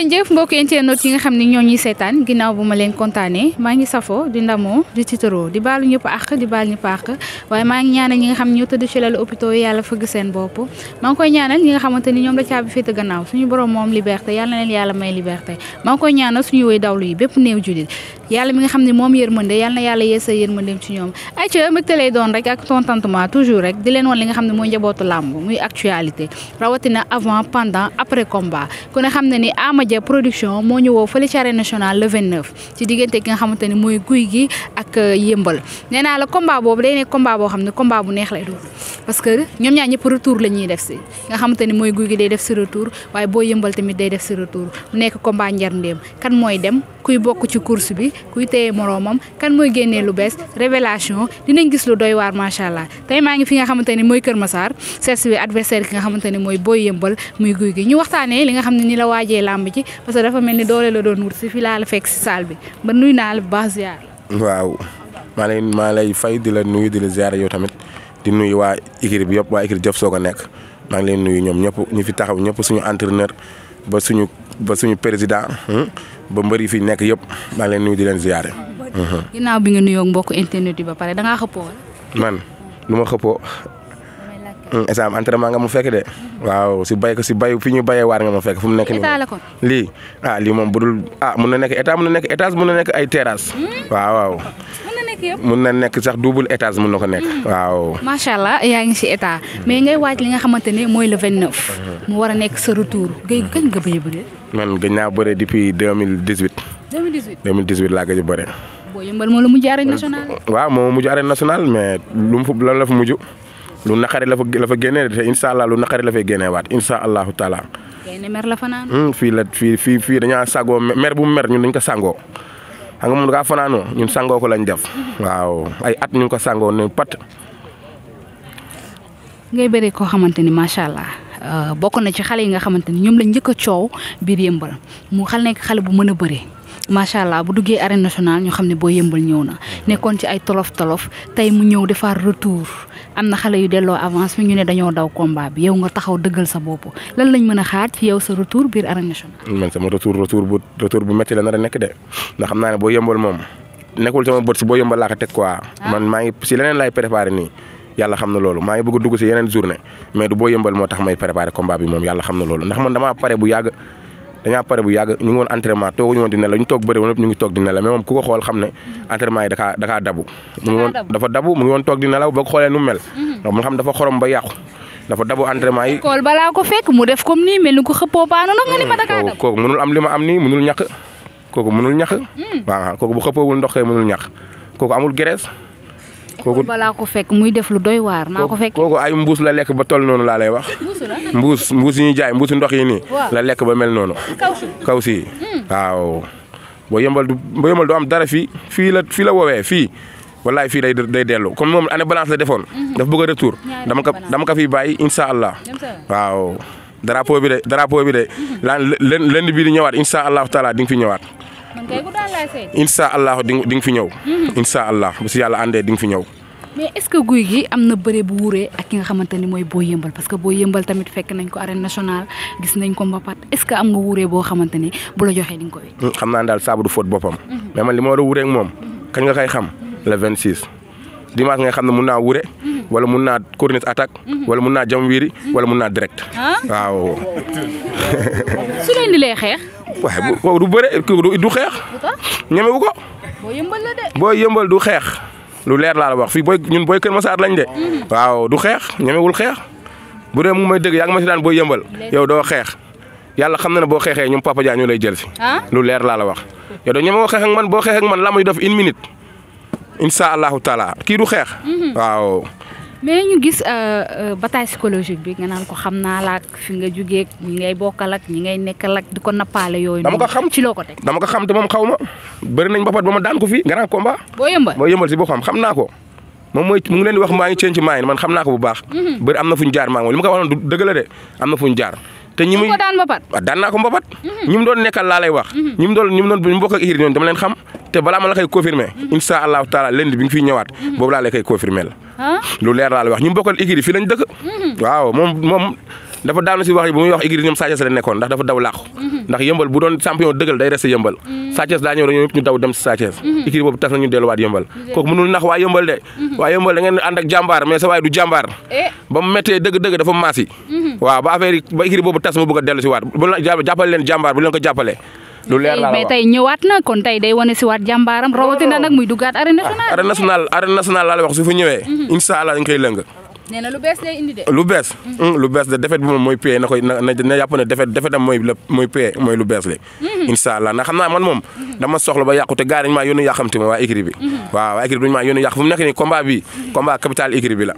jëf mbokk internet yi nga xam ne ñoo ñuy seetaan ginnaaw bu ma leen kontaanee maa ngi safo di ndamoo di tiitaroo di baalu ñëpp àq di baal ñëpp àq waaye maa ngi ñaanal ñi nga xam ne ñoo tëdd ci lalu hôpitaux yi yàlla fëgg seen bopp maa ngi koy ñaanal ñi nga xamante ni ñoom la caabi féete gannaaw suñu borom moom liberté yàlla na leen yàlla may liberté maa ngi koy ñaanal suñu woy dawlu yi bépp néew julit yàlla mi nga xam ne moom yërmande yàlla na yàlla yeesa yërmandeem ci ñoom ay ca mbégte lay doon rek ak contentement toujours rek di leen woon li nga xam ne mooy njabootu làmb muy actualité rawatina avant pendant après combat ku ne xam ne ni Ama production moo ñu woo fële ci arène nationale le 29 ci diggante ki nga xamante ni mooy Gouye Gui ak Yëmbal nee naa la combat boobu day nekk combat boo xam ne combat bu neex lay doon parce que ñoom ñaar ñëpp retour la ñuy def si nga xamante ni mooy Gouye Gui day def si retour waaye boo Yëmbal tamit day def si retour mu nekk combat njarndéem kan mooy dem kuy bokk ci course bi kuy téye moroomam kan mooy génnee lu bees révélation dinañ gis lu doy waar macha allah tey maa ngi fi nga xamante ni mooy Kër Massar seet si adversaire ki nga xamante ni mooy Boy Yëmbal muy Gouye Gui ñu waxtaanee li nga xam ne ni la waajee làmb ci parce que dafa mel ni doole la doon wut si fii laa la fekk si salle bi ba nuyu naa la bu baax ziar. waaw maa lay fay di la nuyu di la ziar yow tamit di nuyu waa équipe bi yëpp waa équipe jëf soog a nekk maa ngi leen nuyu ñoom ñëpp ñu fi taxaw ñëpp suñu entraîneur ba suñu président ba mbër yi fi nekk yëpp maa ngi leen nuyu di leen ziare. ginnaaw bi nga nuyoo mbokk internet yi ba pare da ngaa xëppoo. man lu ma xëppoo. exemple entraînement nga mu fekk de waaw si bay fi ñu bayee waar nga ma fekk fu mu nekk nii lii lii moom budul mun na nekk état mun na nekk étage mun na nekk ay terrasse waaw mun na nekk sax double étage mun na ko nekk waaw macha allah yaa ngi si état mais ngay waaj li nga xamante ne mooy le 29 mu war a nekk sa retour Gueye kañ nga bëre man gëj naa bëre depuis 2018 laa gëj a bëre Boy Yëmbal moo la mujj arène nationale waaw moo mujj arène nationale mais lan la fa mujj lu naqari la fa génnee te incha allah lu naqari la fay génnee waat incha allahu taala. génne mer la fanaan. fii dañaa sagoo mer bu mu mer ñun dañ ko sangoo xam nga moom da kaa fanaanoo ñun sangoo ko lañ def waaw ay at ñu ko sangoo ne pat. ngay bëri koo xamante ni macha allah bokk na ci xale yi nga xamante ni ñoom lañ njëkk a coow biir Yëmbal mu nekk xale bu mën a bëree. macha allah bu duggee arène nationale ñu xam ne Boy Yëmbal ñëw na nekkoon ci ay tolof tey mu ñëw defaat retour am na xale yu delloo avance mi ñu ne dañoo daw combat bi yow nga taxaw dëggal sa bopp lan lañ mën a xaar ci yow sa retour biir arène nationale. man sama retour bu métti la nar a nekk de ndax xam naa ne Boy Yëmbal moom nekkul sama bët si Boy Yëmbal laa ko teg quoi. man maa ngi si leneen laay préparé nii yàlla xam na loolu maa ngi bëgg a dugg si yeneen journée mais du Boy Yëmbal moo tax may préparé combat bi moom yàlla xam na loolu ndax man damaa pare bu yàgg ñu ngi woon entraînement tooguñu woon di nelaw ñu toog bëri woon ñu ngi toog di nelaw mais moom ku ko xool xam ne entraînement yi dakaa dabu dafa dabu mu ngi woon toog di nelaw boo ko xoolee nu mu mel man xam dafa xorom ba yàqu dafa dabu entraînement yi kool balaa ko fekk mu def comme nii mel ni ko xëppoo paano nag nga ni ma dakaa dabu kooku mënul am li ma am nii mënul ñàkk kooku waaw kooku bu xëppoowul ndox kay mënul ñàkk kooku amul graisse kooku balaa ko fekk muy def lu doy waar maa ko fekk kooku ay mbuus la lekk ba toll noonu laa lay wax mbuus yi ñuy jaay mbuusu ndox yi nii la lekk ba mel noonu kaw si waaw Boy Yëmbal du am dara fii la woowee fii wallaay fii day dellu comme moom année balance la defoon dafa bëgg a retour dama ko fi bàyyi incha allah waaw drapeau bi de lënd bi di ñëwaat incha allahu taala di nga fi ñëwaat incha allah di nga fi ñëw incha allah bu si yàlla àndee di nga fi ñëw. mais est-ce que Gouye Gui am na bëre bu wuree ak ki nga xamante ni mooy Boy Yëmbal parce que Boy Yëmbal tamit fekk nañ ko arène nationale gis nañ ko mbapat est-ce que am nga wuree boo xamante ni bu la joxee di nga ko wéy. xam naa daal saabu du fóot boppam. mais man li ma war a wuree ak moom kañ nga koy xam le 26 dimanche nga xam ne mun naa wure wala mun naa corniche attaque wala mun naa jam wiiri wala mun naa direct waaw. su leen di lee xeex. waaye boobu du bëre du xeex. ñemewu ko. Boy Yëmbal la de. Boy Yëmbal du xeex lu leer laa la wax fii ñun booy Kër Massar lañ de. waaw du xeex ñemewul xeex bu dee mu may dëgg yaa ngi ma si daan Boy Yëmbal yow doo xeex yàlla xam na ne boo xeexee ñoom Papa Dia ñu lay jël si. lu leer laa la wax yow doo ñemewoo xeex ak man boo xeex ak man la muy def 1 minute incha allahu taala kii du xeex. waaw. mais ñu gis bataille psychologique bi nga naan ko xam naa la ak fi nga jugee ñi ngay bokkal ak ñi ngay nekkal ak di ko nappaale yooyu. dama ko xam ci loo ko teg. dama ko xam te moom xaw ma bëri nañ ba ma daan ko fi grand combat. Boy Yëmbal si boo xam naa ko moom mu ngi leen di wax maa ngi ceeñ ci maa ngi man xam naa ko bu baax. bëri am na fu ñu jaar maa ngi li ma ko waxoon du dëgg la de am na fu ñu jaar. te ñi muy daan mbapat. daan naa ko mbapat. ñi mu doon nekkal laa lay wax. ñi mu doon bokk ak iri ñoom dama leen xam te balaa ma la koy confirmer incha allahu taala lundi bi nga fiy ñëwaat boobu laa lay koy confirmer la lu leer laa la wax ñu bokkal écurie fii lañ dëkk waaw moom dafa daanu si wax yi bu muy wax écurie ñoom Sa Thiès la nekkoon ndax dafa daw làqu ndax yëmbal bu doon champion dëggal day resté yëmbal Sa Thiès daa ñëw rek ñoom ñu daw dem si Sa Thiès écurie boobu tas na ñu delluwaat yëmbal kooku mënul nax waa yëmbal de waa yëmbal da ngeen ànd ak jàmbaar mais sa waay du jàmbaar ba mu méttee dëgg-dëgg dafa maas yi waaw ba affaire yi ba écurie boobu tas mu bëgg a dellu si waat bu jàppale leen jàmbaar bu leen ko jàppale lu leer la mais tey ñëwaat na kon tey day wane si waat jàmbaaram rawatina nag muy duggaat arène nationale arène nationale laa la wax su fa ñëwee incha allah dañ koy lëng nee na lu bees lay indi de. lu bees de defet bi moom mooy paye na yàpp ne defetam mooy paye mooy lu bees le incha allah ndax xam naa man moom dama soxla ba yàqu te gars dañu maa yónni yàqamti ma waa écurie bi waaw waa écurie bi dañu maa yónni yàq fu mu nekk nii combat bi combat capital écurie bi la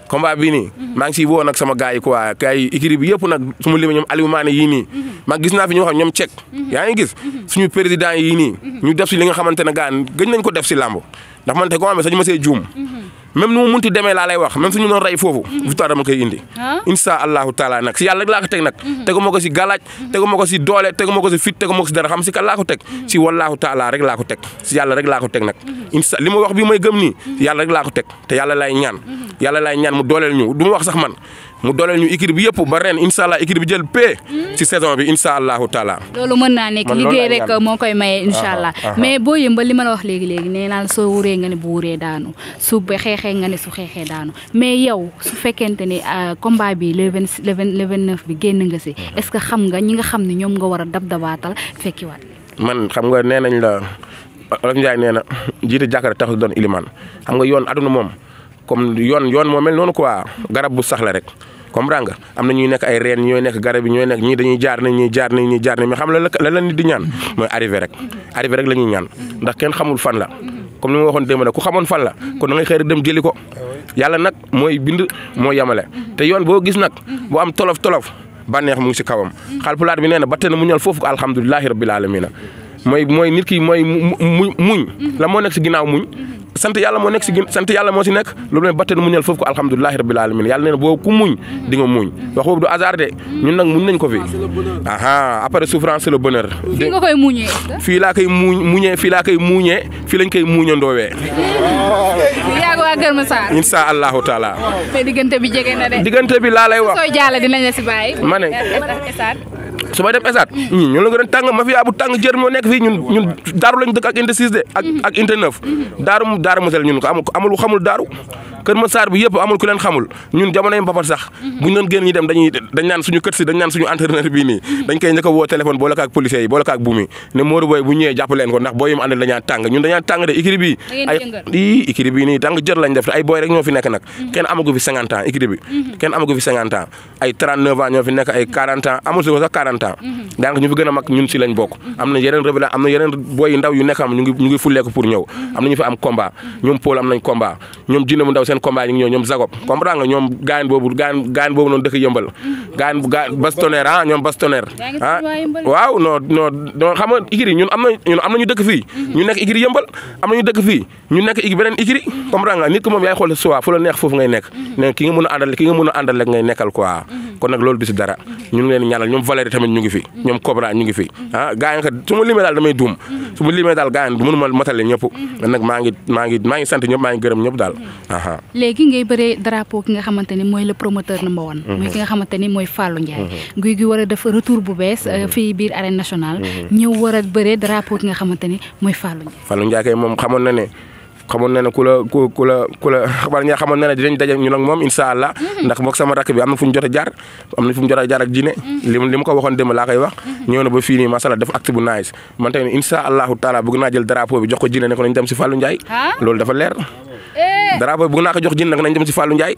combat bii nii maa ngi siy woo nag sama gars yi quoi gars yi écurie bi yëpp nag su ma limee ñoom Aliou Mané yii nii maa gis naa fi ñoo xam ñoom cek yaa ngi gis suñu président yii nii ñu def si li nga xamante ne gars gëj nañ ko def si làmb ndax man tey ko amee sañu ma see juum même nu mu munti demee laa lay wax même suñu doon rey foofu victoire dama koy indi insha allahu taala nag si yàlla rek laa ko teg nag tegu ma ko si galaaj tegu ma ko si doole tegu ma ko si fit tegu ma ko si dara xam si kan laa ko teg si wallahu taala rek laa ko teg si yàlla rek laa ko teg nag insha li ma wax bi may gëm nii yàlla rek laa ko teg te yàlla lay ñaan mu dooleel ñu du ma wax sax man mu dooleel ñu équipe bi yëpp ba ren incha allah équipe bi jël paie ci saison bi incha allahu taala. loolu mën naa nekk liggéey rek moo koy maye incha allah mais boo yëmbal li ma la wax léegi nee naa la soo wuree nga ne bu wuree daanu su xeexee nga ne su xeexee daanu mais yow su fekkente ni combat bi le 29 bi génn nga si est ce que xam nga ñi nga xam ne ñoom nga war a dabaatal fekkiwaat. man xam nga nee nañ la Olof Ndiaye nee na jiite jàkkaarloo taxul doon ilimaan xam nga yoon aduna moom comme yoon moo mel noonu quoi garab bu sax la rek. comprends nga am na ñuy nekk ay reen ñooy nekk garab yi ñooy nekk ñii dañuy jaar nañ ñuy jaar mais xam la nit di ñaan mooy arrivé rek la ñuy ñaan ndax kenn xamul fan la comme ni ma waxoon démb nag ku xamoon fan la kon da ngay xëy rek dem jëli ko yàlla nag mooy bind moo yamale te yoon boo gis nag boo am tolof bànneex mu ngi si kawam xalpulaat bi nee na ba tey na mu ñal foofu ko alhamdulilahi rabbil alamina mooy nit ki mooy muñ la moo nekk si ginnaaw muñ sant yàlla moo nekk si sant yàlla moo si nekk loolu mooy batte mu ñal foofu ko alhamdulilahi rabbil alamin yàlla nee na boo ku muñ di nga muñ wax boobu du hasard de ñun nag muñ nañ ko fi après souffrance c'est le bonheur. fii nga koy muñee. fii laa koy muñee fii lañ koy muñandoowee. yaa ngi waa Kër Massar. incha allahu taala. mais diggante bi jege na de. diggante bi laa lay wax. sooy jaale dinañ la si bàyyi. ma ne su may dem esat ñun la nga doon tàng mafia bu tàng jër moo nekk fii ñun daaru lañ dëkk ak unité 6 de ak unité 9 daaru mosel ñun ko amul xamul daaru Kër Massar bi yëpp amul ku leen xamul ñun jamono yi mbapat sax buñ doon génn ñi dem dañ naan suñu kët si dañ naan suñu entraîneur bii nii dañ koy njëkk a woo téléphone boole ko ak policiers yi boole ko ak buumi ne Modou Boy bu ñëwee jàpp leen ko ndax booy yi mu àndal dañaa tàng ñun dañaa tàng de équipe bi équipe bi nii tàng jër lañ def te ay booy rek ñoo fi nekk nag kenn amagu fi 50 ans équipe bi kenn amagu fi 50 ans ay 39 ans ñoo fi nekk ay 40 ans amul si ko sax 40 ans daanaka ñu fi gën a mag ñun si lañ bokk am na yeneen booy yu ndaw yu nekk am ñu ngi fulleeku pour ñëw am na ñu fi am combat ñoom Paul am nañ combat ñoom Jinne mu ndaw seen combat yi ngi ñëw ñoom Zagop comprends nga ñoom gaan boobu noonu dëkk yëmbal gaan bastonnaire ñoom bastonnaire waaw non xam nga ikiri ñun am na ñu dëkk fii ñu nekk ikiri yëmbal am na ñu dëkk fii ñu nekk ikiri beneen ikiri comprends nga nit ko moom yaay xool soit fu la neex foofu ngay nekk ne ki nga mën a àndal rek ngay nekkal quoi kon nag loolu du si dara ñu ngi leen ñaanal ñoom Valérie tamit ñu ngi fi ñoom Cobra ñu ngi fi gaa yi su ma limee daal damay duum su ma limee daal gaa yi du mënuma matale ñëpp nag maa ngi sant ñëpp maa ngi gërëm ñëpp daal léegi ngay bëree drapeau ki nga xamante ni mooy le promoteur number 1 mooy ki nga xamante ni mooy Fallou Ndiaye Gouye Gui war a def retour bu bees fii biir arène nationale ñëw war a bëree drapeau ki nga xamante ni mooy Fallou Ndiaye kay moom xamoon na ne ku la xamal ñaa xamoon na ne dinañ daje ñun ak moom incha allah ndax mook sama rakk bi am na fu ñu jot a jaar ak Jinne li ma ko waxoon démb laa koy wax ñëw na ba fii nii masala def acte bu nice man tey incha allahu taala bëgg naa jël drapeau bi jox ko Jinne ne ko nañ dem si Fallou Ndiaye loolu dafa leer drapeau bi bëgg naa ko jox Jinne ne ko nañ dem si Fallou Ndiaye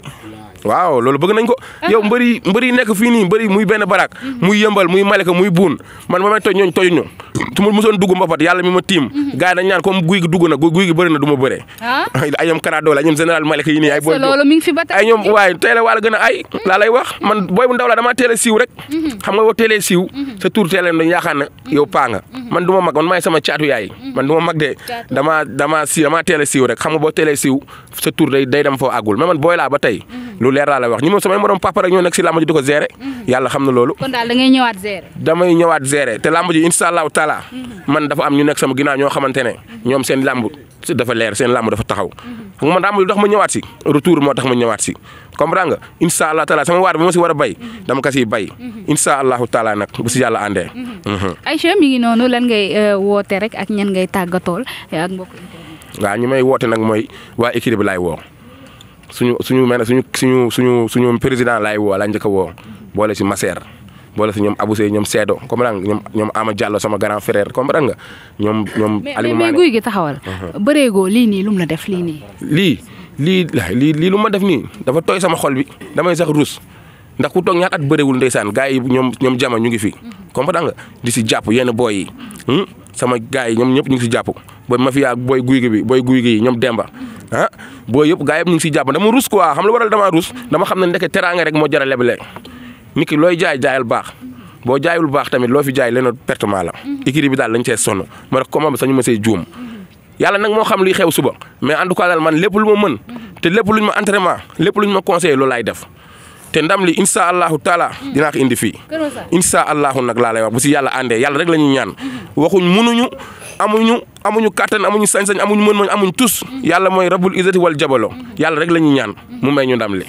waaw loolu bëgg nañ ko yow mbëri nekk fii nii mbëri muy benn barak muy yëmbal muy Malika muy buun man ba may toj ñooñ tojuñu su ma mosoon dugg mbapat yàlla mi ma tiim gars yi dañ ñaan comme Gouye Gui dugg na Gouye Gui bëri na du ma bëree ay ñoom Kanado la ay ñoom général Malika yi nii ay booy ay ñoom waaye teel a wàlla gën a ay laa lay wax man booy bu ndaw la damaa teel a siiw rek xam nga boo teelee siiw sa tur teelee dañ yaakaar na yow paa nga man du ma mag man maay sama caatu yaay man du ma mag de damaa teel a siiw rek xam nga boo teelee siiw sa tur day dem foo àggul mais man booy laa ba tey loolu leer laa lay wax ñi moom samay morom papa rek ñoo nekk si làmb ji di ko gérer yàlla xam na loolu. kon daal da ngay ñëwaat gérer. damay ñëwaat gérer te làmb ji incha allahu taala man dafa am ñu nekk sama ginnaaw ñoo xamante ne ñoom seen làmb dafa leer seen làmb dafa taxaw xam nga man làmb lu tax ma ñëwaat si retour moo tax ma ñëwaat si comprends nga incha allahu taala sama waar bi ma si war a bay dama ko siy bay incha allahu taala nag bu si yàlla àndee. Aïcha mi ngi noonu lan ngay woote rek ak ñan ngay tàggatool ak mbokk. waaw ñu may woote nag mooy waa équipe bi laay woo suñu mel ne suñu président laay woo laa njëkk a woo boole si Masser boole si ñoom Abou Seye ñoom Seedo comprendre nga ñoom Ama Diallo sama grand frère comprendre nga ñoom. Aliou Mané mais guy gi taxawal. bëreegoo lii nii lu mu la def lii nii. lii lu ma def nii dafa tooy sama xol bi damay sax rus ndax ku toog ñaat at bëreewul ndeysaan gars yi ñoom jama ñu ngi fi comprendre nga di si jàpp yenn booy yi sama gars yi ñoom ñëpp ñu ngi si jàpp booy mafia booy guy gi ñoom Demba booy yëpp gars yëpp ñu ngi si jàpp dama rus quoi xam lu waral dama rus dama xam ne ndeke teraanga rek moo jar a leble nit ki looy jaayal baax boo jaayul baax tamit loo fi jaay leneen pertement la équipe bi daal lañ see sonn ma rek comment bi sañu ma see juum yàlla nag moo xam liy xew suba mais en tout cas daal man lépp lu ma mën te lépp luñ ma entraînement lépp luñ ma conseillé loolu laay def te ndam li incha allahu taala dinaa ko indi fii incha allahu nag laa lay wax bu si yàlla àndee yàlla rek la ñuy ñaan waxuñ munuñu amuñu kattan amuñu sañ-sañ amuñu mën-mën amuñu tus yàlla mooy rabbul izzati wal jabalo yàlla rek la ñuy ñaan mu may ñu ndam li.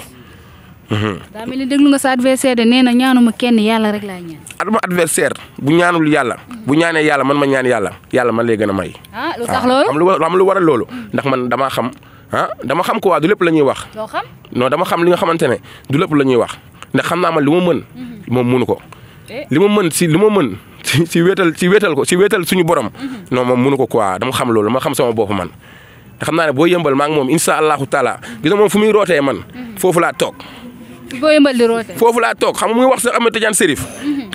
daa mel ni déglu nga sa adversaire de nee na ñaanuma kenn yàlla rek laay ñaan. adama adversaire bu ñaanul yàlla bu ñaanee yàlla man ma ñaan yàlla man lay gën a may. lu tax loolu am lu waral loolu ndax man damaa xam. dama xam ko waa du lépp la ñuy wax. loo xam non dama xam li nga xamante ne du lépp la ñuy wax ndax xam naa man li ma mën. moom mënu ko. li ma mën si wéetal suñu borom. non moom mënu ko quoi dama xam loolu ma xam sama bopp man. te xam naa ne boo yëmbal maa ngi moom incha allahu taala gis nga moom fu muy rootee man foofu laa toog. boo yëmbal di rootee. foofu laa toog xam nga mu ngi wax Cheikh Ahmed Tidiane Serif.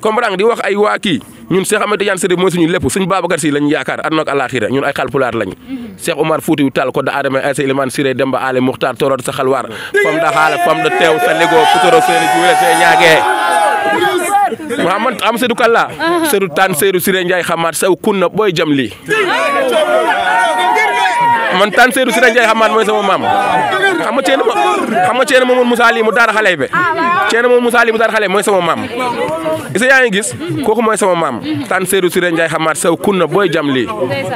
comprendre nga di wax ay waa kii ñun Cheikh Ahmed Tidiane Serif mooy suñu lépp suñu Babacar Si lañ yaakaar àdduna ak àllaaxira ñun ay Haalpulaar lañ Cheikh Omar Foutiyou Tall ko da Adama Aïssa Elimane Siré Demba Ale Muxtaar Torod sa xalwaar fam da xaala fam da teew sa lego putoro seeni juwele see ñaagee Mouhamad am Seydou Kalla Seydou Tane Seydou Siré Ndiaye xamaat saw kunna booy jam lii man Tane Seydou Siré Ndiaye xamaat mooy sama maam xam nga ceena moom Moussa Ly mu daara xale be ceena moom Moussa Ly mu daara xale mooy sama maam isa yaa ngi gis kooku mooy sama maam Tane Seydou Siré Ndiaye xamaat saw kunna booy jam lii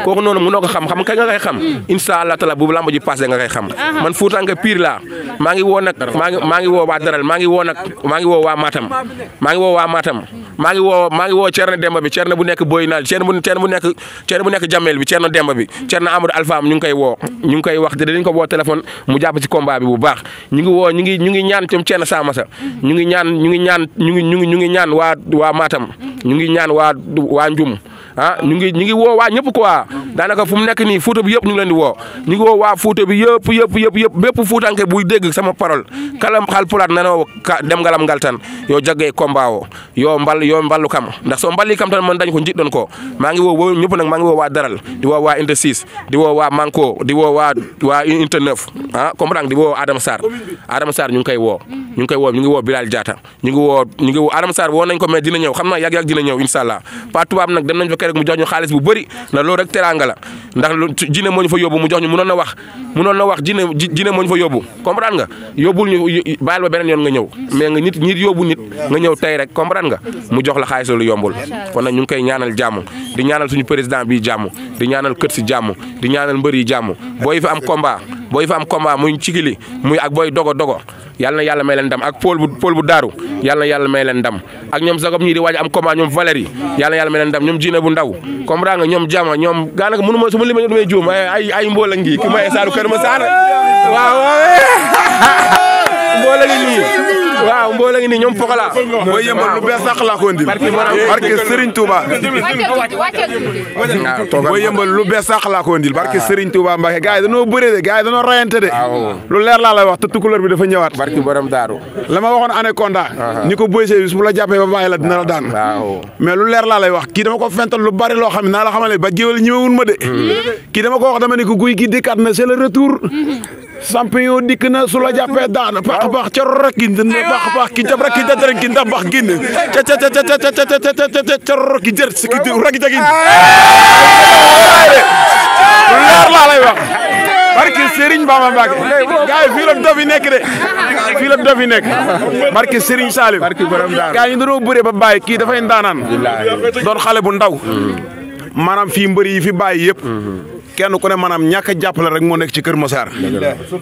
kooku noonu mënoo ko xam kañ nga koy xam incha allah taala bu lamb ji passé nga koy xam man Fuutanke pire laa maa ngi woo nag maa ngi woo waa Daral maa ngi woo waa Matam maa ngi woo Thierno Demba bi Thierno bu nekk Boy Naal Thierno bu nekk Jamel bi Thierno Demba bi Thierno Amadou Alpha ñu ngi koy woo ñu ngi koy wax te dañ ko woo téléphone mu jàpp ci combat bi bu baax ñu ngi ñaan ñoom Thierno Samassa ñu ngi ñaan waa Matam ñu ngi ñaan waa Njum ñu ngi woo waa ñëpp quoi daanaka fu mu nekk nii Fuuta bi yëpp ñu ngi leen di woo ñu ngi woo waa Fuuta bi yëpp bépp Fuutanke buy dégg sama parole kalam Haalpulaar nanoo dem ngalam ngaltan yo jaggee combat o yo mballu kam ndax so mballi kam tan man dañ ko jiɗɗon ko maa ngi woo ñëpp nag maa ngi woo waa Daral di woo waa Inte 6 di woo waa Manko di woo waa Inte 9 comprendre di woo Adama Sarr ñu ngi koy woo ñu ngi woo Bilal Diatta ñu ngi woo Adama Sarr woo nañ ko mais dina ñëw xam naa yàgg dina ñëw inshallah pa tubaab nag dem nañ fa rek mu jox ñu xaalis bu bëri ndax loolu rek teraanga la ndax jine moo ñu fa yóbbu mu jox ñu mënoon na wax jine moo ñu fa yóbbu comprendre nga yóbbul ñu bàyyil ba beneen yoon nga ñëw mais nga nit yóbbu nit nga ñëw tey rek comprendre nga mu jox la xaalis lu yombul kon nag ñu ngi koy ñaanal jàmm di ñaanal suñu président bi jàmm di ñaanal kër si jàmm di ñaanal mbër yi jàmm booy fa am combat muy cigili muy ak booy dogo yàlla na yàlla may leen ndam ak Paul bu daaru yàlla na yàlla may leen ndam ak ñoom Zagob ñii di waaj am combat ñoom Valérie yàlla na yàlla may leen ndam ñoom Jine bu ndaw comprendre nga ñoom Jama ñoom gaanaka mënu ma su ma limee damay juum ay mboola ngi ki may saaru Kër Massar waaw mboola ngi nii waaw mboola ngi nii ñoom Pokola mooy yëmbal lu bees sax laa ko indil barke Serigne Touba mooy yëmbal lu bees sax laa ko indil barke Serigne Touba Mbacke gars yi dañoo bëre de gars yi dañoo rayante de lu leer laa lay wax te tukulóor bi dafa ñëwaat barke borom daaru la ma waxoon Anaconda ni ko boy bis bu la jàppee ba bàyyi la dina la daan mais lu leer laa lay wax kii dama ko fental lu bari loo xam ne naa la xamale ba géwél ñëwewun ma de kii dama ko wax dama ne ko guy gi dikkaat na c'est le retour champion dikk na su la jàppee daan pax ca rokkin pax ki jab rek ki jadaren ki ndax bax gin ca rokki jër si ki rokki jagin leer laa lay wax barke Serigne Bamba Mbacke gars yi fii la dof yi nekk de fii la dof yi nekk barke Serigne Salim gars yi dañoo bëree ba bàyyi kii dafay ndaanaan doon xale bu ndaw maanaam fii mbëri yi fi bàyyi yëpp kenn ku ne maanaam ñàkk a jàppale rek moo nekk ci Kër Massar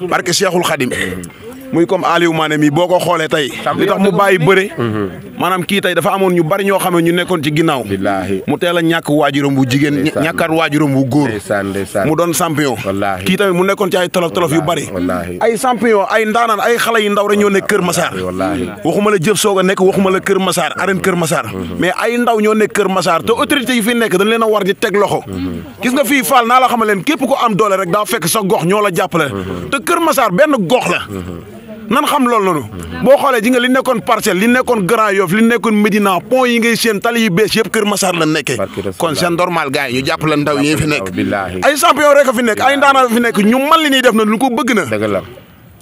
barke Cheikhul Khadim muy comme Aliou Mané mi boo ko xoolee tey li tax mu bàyyi bëre maanaam kii tey dafa amoon ñu bari ñoo xam ne ñu nekkoon ci ginnaaw mu teel a ñàkk waajuram bu jigéen ñàkkaat waajuram bu góor mu doon champion kii tamit mu nekkoon ci ay tolof yu bari ay champion ay ndaanaan ay xale yu ndaw rek ñoo nekk Kër Massar waxuma la jëf soog a nekk waxuma la Kër Massar arène Kër Massar mais ay ndaw ñoo nekk Kër Massar te autorité yi fi nekk dañ leen a war di teg loxo gis nga fii Fall naa la xamal leen képp ko am doole rek daa fekk sa gox ñoo la jàppale te Kër Massar benn gox la nan xam loolu noonu boo xoolee ji nga li nekkoon Parcelles li nekkoon Grand Yoff li nekkoon Médina pont yi ngay seen tali yu bees yëpp Kër Massar la nekkee kon c'est normal gars yi ñu jàppale ndaw yi fi nekk ay champion rek a fi nekk ay ndaanaan fi nekk ñu man li ñuy def na lu ko bëgg na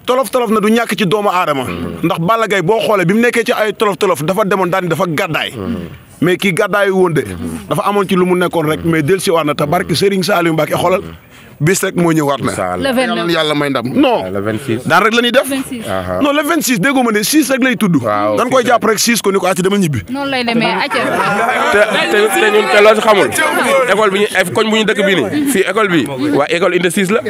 tolof na du ñàkk ci doomu aadama ndax Balla Gaye boo xoolee bi mu nekkee ci ay tolof dafa demoon daan dafa gàddaay mais kii gàddaayu woon de dafa amoon ci lu mu nekkoon rek mais del si waat na te barke Serigne Saliou Mbacke xoolal bis rek moo ñëwaat na yàlla may ndam non daan rek la ñuy def non le 26 déggoo ma ne 6 rek lay tudd dañ koy jàpp rek 6 ko ni ko acca dama ñibbi noonu lay demee acca te ñun te loo si xamul école bi ñu koñ bu ñu dëkk bii nii fii école bi waa école Unité 6 la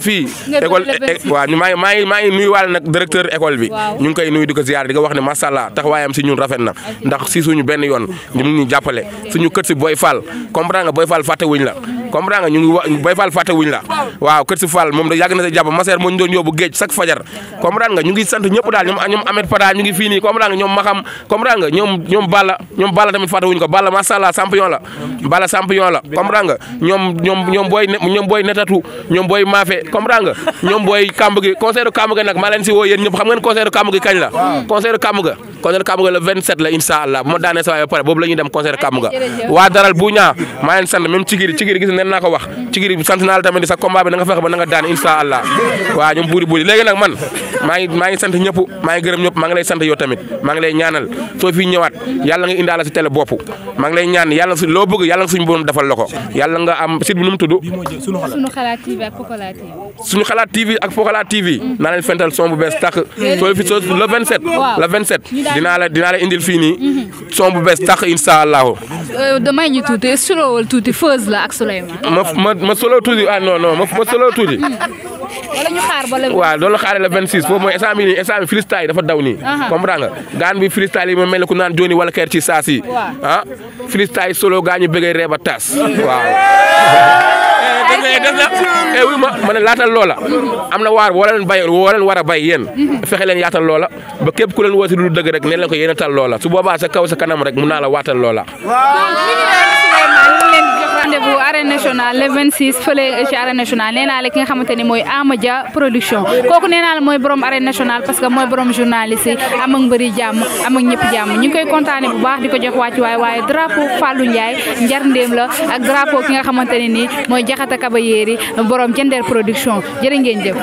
fii école waaw maa ngi nuyu waale nag directeur école bi ñu ngi koy nuyu di ko ziar di ko wax ne macha allah taxawaayam si ñun rafet na ndax si suñu benn yoon ñu ngi ñu jàppale suñu kër si Boy Fall comprendre nga Boy Fall fàtte wuñ la comprendre nga ñu ngi Boy Fall fàtte wuñ la waaw kër si Fall moom da yàgg na sa jàpp Maseer moo ñu doon yóbbu géej chaque fajar comprendre nga ñu ngi sant ñëpp daal ñoom Ahmed Pada ñu ngi fii nii comprendre nga ñoom Maxam comprendre nga ñoom Balla tamit fàtte wuñ ko Balla macha allah champion la Balla champion la comprendre nga ñoom booy netatu ñoom booy maafe comprendre nga ñoom booy kamb gi concert de kamb ga nag maa leen si woo yéen ñëpp xam ngeen concert de kamb gi kañ la concert de kamb ga le 27 la incha allah bu ma daanee sa waay ba pare boobu la ñuy dem concert de kamb ga waa daral bu ñaa maa leen sant même Cigiri gis nen naa ko wax Cigiri sant naa la tamit sa combat bi na nga fexe ba na nga daan incha allah waaw ñoom buuri léegi nag man maa ngi sant ñëpp maa ngi gërëm ñëpp maa ngi lay sant yow tamit maa ngi lay ñaanal soo fi ñëwaat yàlla nga indaala si télé bopp maa ngi lay ñaan yàlla loo bëgg yàlla nga suñu borom defal la ko yàlla nga am site bi nu mu tudd suñu xalaat TV ak Pokola TV suñu xalaat TV ak Pokola TV naa leen fental son bu bees tàq soo fi soo le 27 dinaa la indil fii nii son bu bees tàq incha allahu damay ñu tuuti solowal tuuti Feuz la ak Souleymane ma solo tuuti non ma solo tuuti wala ñu xaar ba waaw loolu la xaaree le 26 foofu mooy instant bi freestyle dafa daw nii comprendre nga gaan bi freestyle yi ma mel ne ku naan Johnny wala Ker ci saa si freestyle solo gaa ñu bëggee reeba tas waaw des na wuy ma ne laatal loola am na waar woo leen war a bay yéen fexe leen yaatal loola ba képp ku leen woosi lu dëgg rek ne leen ko yéen a tal loola su boobaa sa kaw sa kanam rek mun naa la waatal loola rendez-vous arène nationale le 26 fële ci arène nationale nee naa la ki nga xamante ni mooy Amadia production kooku nee naa la mooy borom arène nationale parce que mooy borom journaliste yi am ak mbëri jàmm am ak ñëpp jàmm ñu ngi koy kontaane bu baax di ko jox wàccu waaye drapeau Fallou Ndiaye njar ndéem la ak drapeau ki nga xamante ne nii mooy Jaxata Kabayeri borom Jender production jërë ngeen jëf